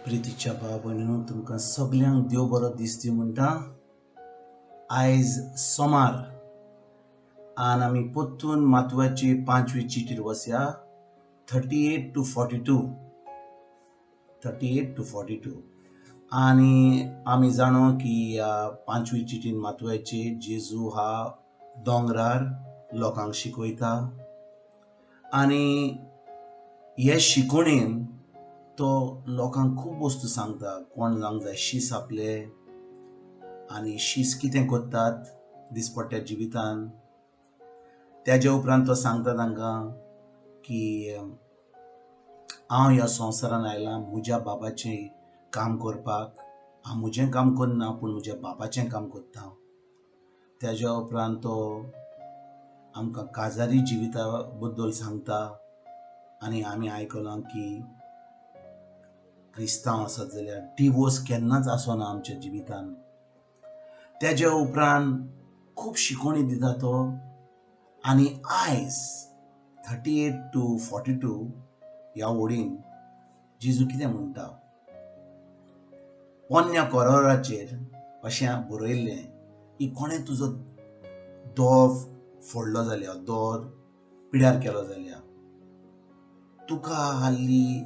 प्रितीच्या भाव भयणीनो, तुमकां सगल्यांक देव बरो दीस दी म्हणटा. आयज सोमार आनी आमी परतून मातवाची पांचवी चिटीर वसया. 38 to 42, 38 to 42. आनी आमी जाणो की ह्या पांचवी चिटीन मातवाची जेजू हा दोंगरार लोकांक शिकयता आनी हे शिकोवणेन तो लोकांक खूब वस्तू सांगता. कोण जावंक जाय शीस आपले आनी शीस कितें करतात दिसपट्ट्या जिवितान. त्याच्या उपरांत तो सांगता तांकां की हांव ह्या संवसारान आयलां म्हज्या बाबाचें काम करपाक. हांव म्हजें काम करना, पूण म्हज्या बापाचें काम करता. त्याच्या उपरांत तो आमकां काजारी जिविता बद्दल सांगता आनी आमी आयकलां की क्रिस्तांव आसत जाल्यार डिवोर्स केन्नाच आसना आमच्या जिवितान. त्याच्या उपरांत खूब शिकवणी दिता तो. आनी आयज 38 to 42 ह्या ओडीन जेजू कितें म्हणटा? पोन्न्या कोराचेर अशें बरयल्लें की कोणें तुजो दो फोडलो जाल्यार, दो पिड्यार केलो जाल्यार, तुका आहली,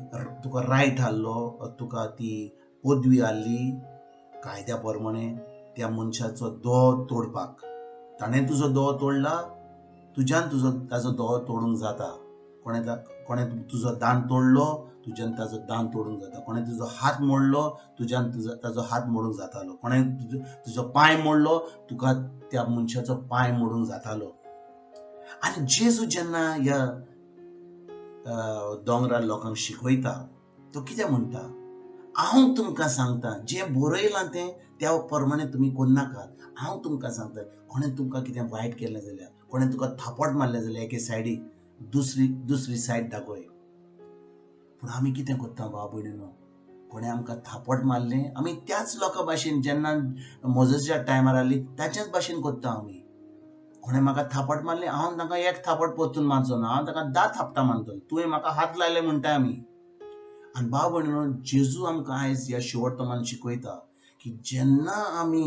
तुका रायट आहलो, तुका ती पदवी आहली कायद्या प्रमाणे त्या मनशाचो दो तोडपाक. ताणें तुजो दो तोडला, तुज्यान तुजो ताजो दो तोडूंक जाता. कोणें कोणें तुजो दांत तोडलो, तुज्यान ताजो दांत तोडूंक जाता. कोणें तुजो हात मोडलो, तुज्यान तुजो ताजो हात मोडूंक जातालो. कोणें तुजो पांय मोडलो, तुका त्या मनशाचो पांय मोडूंक जातालो. आनी जेजू जेन्ना ह्या दोंगरार लोकांक शिकयता, तो कितें म्हणटा? हांव तुमकां सांगता, जें बरयलां तें त्या प्रमाणे तुमी करनाकात. हांव तुमकां सांगता, कोणें तुमकां कितें वायट केलें जाल्यार, कोणें तुका थापट मारलें जाल्यार, एके सायडीक दुसरी दुसरी सायड दाखय. पूण आमी कितें करता, भाव भयणीनो? कोणें आमकां थापट मारलें, आमी त्याच लोकां भाशेन, जेन्ना मोजसाच्या टायमार आहली ताच्याच भाशेन करता आमी. कोणें म्हाका थापट मारलें, हांव तांकां एक थापट परतून मारचो ना, हांव ताका 10 थापटां मारतलो. तुवें म्हाका हात लायले म्हणटा आमी. आनी भाव भयणीनो, जेजू आमकां आयज ह्या शिवोर्तमान शिकयता की जेन्ना आमी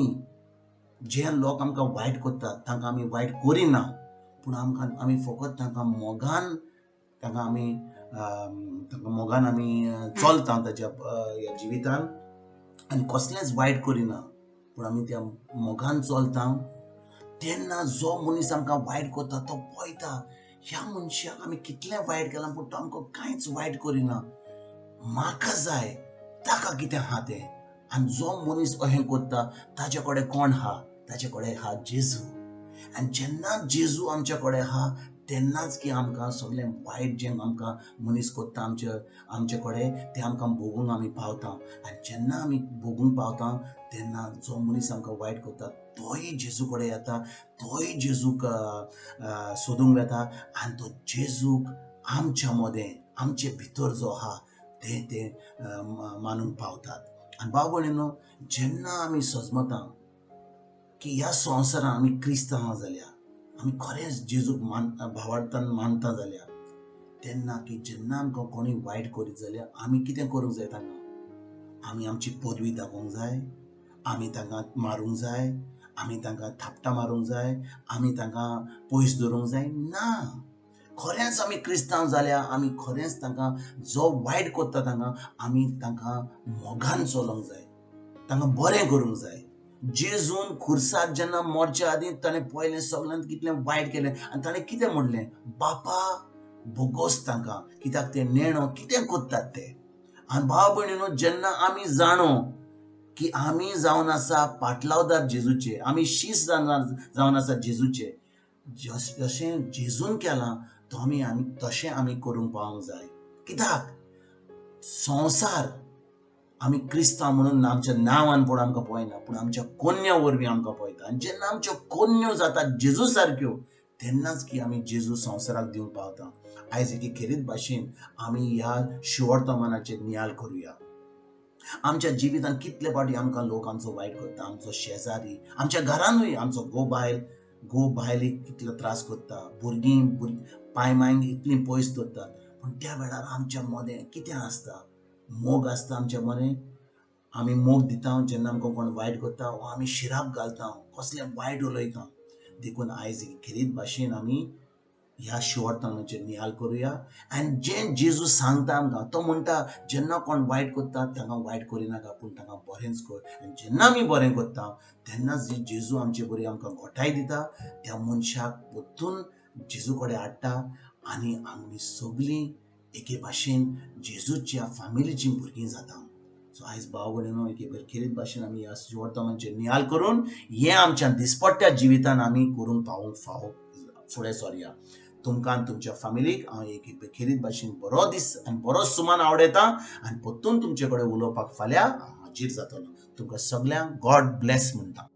जे लोक आमकां वायट करतात तांकां आमी वायट करिना, पूण आमकां आमी फकत तांकां मोगान तांकां आमी तांकां मोगान आमी चलता ताच्या ह्या जिवितान आनी कसलेंच वायट करिना, पूण आमी त्या मोगान चलता, तेन्ना जो मनीस आमकां वायट करता तो पळयता, ह्या मनशाक आमी कितलें वायट केलां पूण तो आमकां कांयच वायट करिना. म्हाका जाय ताका कितें आहा तें. आनी जो मनीस अशें करता ताजे कडेन कोण आहा? ताजे कडेन आहा जेजू. आनी जेन्ना जेजू आमच्या कडेन आहा तेन्नाच की आमकां सगळें वायट जें आमकां मनीस करता आमचे कडेन तें आमकां भोगूंक आमी पावता. आनी जेन्ना आमी भोगूंक पावता तेन्ना जो मनीस आमकां वायट करता तोय जेजू कडेन येता, तोय जेजूक सोदूंक वेता आनी तो जेजूक आमच्या मदें, आमचे भितर जो आहा ते ते मानूंक पावतात. आनी भाव भयणीनो, जेन्ना आमी सजमता की ह्या संवसारान आमी क्रिस्तांव जाल्या, आमी खरेंच जेजूक मान भावार्थान मानता जाल्यार, तेन्ना की जेन्ना आमकां कोणूय वायट करीत जाल्यार आमी कितें करूंक जाय? तांकां आमी आमची पदवी दाखोवंक जाय? आमी तांकां मारूंक जाय? आमी तांकां थापटां मारूंक जाय? आमी तांकां पयस दवरूंक जाय? ना. खरेंच आमी क्रिस्तांव जाल्यार आमी खरेंच तांकां जो वायट करता तांकां आमी तांकां मोगान चलोवंक जाय, तांकां बरें करूंक जाय. जेजून खुर्सार जेन्ना मरच्या आदीं ताणें पळयलें सगल्यांत कितलें वायट केलें आनी ताणें कितें म्हणलें? बापा, भोगोस तांकां, कित्याक ते नेणो कितें करतात ते. आनी भाव भयणीनो, जेन्ना आमी जाणो की आमी जावन आसा पाटलावदार जेजूचे, आमी शीस जावन आसा जेजूचे, जशें जेजून केलां तो आमी आमी तशें आमी करूंक पावोंक जाय. कित्याक संवसार आमी क्रिस्तांव म्हणून आमच्या नांवान पूण आमकां पळयना, पूण आमच्या कोन्या वरवीं आमकां पळयता. आनी जेन्ना आमच्यो कोन्यो जातात जेजू सारक्यो तेन्नाच की आमी जेजू संवसाराक दिवंक पावता. आयज एके खेरीत भाशेन आमी ह्या शिवर्तमानाचेर नियाळ करुया. आमच्या जिवितांत कितले फावटी आमकां लोक आमचो वायट करता, आमचो शेजारी, आमच्या घरानूय आमचो घोव बायल, घोव बायलेक कितलो त्रास करता, भुरगीं पाय मायंक इतलीं पयस दवरतात. पूण त्या वेळार आमच्या मदें कितें आसता? मोग आसता आमच्या मने, आमी मोग दिता जेन्ना आमकां कोण वायट करता वा आमी शिराप घालता, कसलें वायट उलयता. देखून आयज खेरीत भाशेन आमी ह्या शिवर्तमानाचेर नियाळ करुया. आनी जें जेजू सांगता आमकां, तो म्हणटा जेन्ना कोण वायट करता तांकां वायट करिनाका, पूण तांकां बरेंच कर. आनी जेन्ना आमी बरें करता तेन्ना जेजू आमचे बरी आमकां घोटाय दिता, त्या मनशाक परतून जेजू कडेन हाडटा आनी आमी सगळीं एके भाशेन जेजूच्या फामिलीचीं भुरगीं जाता. सो आयज भाव भयणीनो एके खेरीत भाशेन आमी ह्या शिवर्तमानाचेर नियाळ करून हें आमच्या दिसपट्ट्या जिवितान आमी करूंक पावूंक फावो फुडें सरया. तुमकां आनी तुमच्या फामिलीक हांव एक खेरीत भाशेन बरो दीस आनी बरो सुमान आवडयता आनी परतून तुमचे कडेन उलोवपाक फाल्यां हाजीर जातलो. तुमकां सगल्यांक गॉड ब्लेस म्हणटा.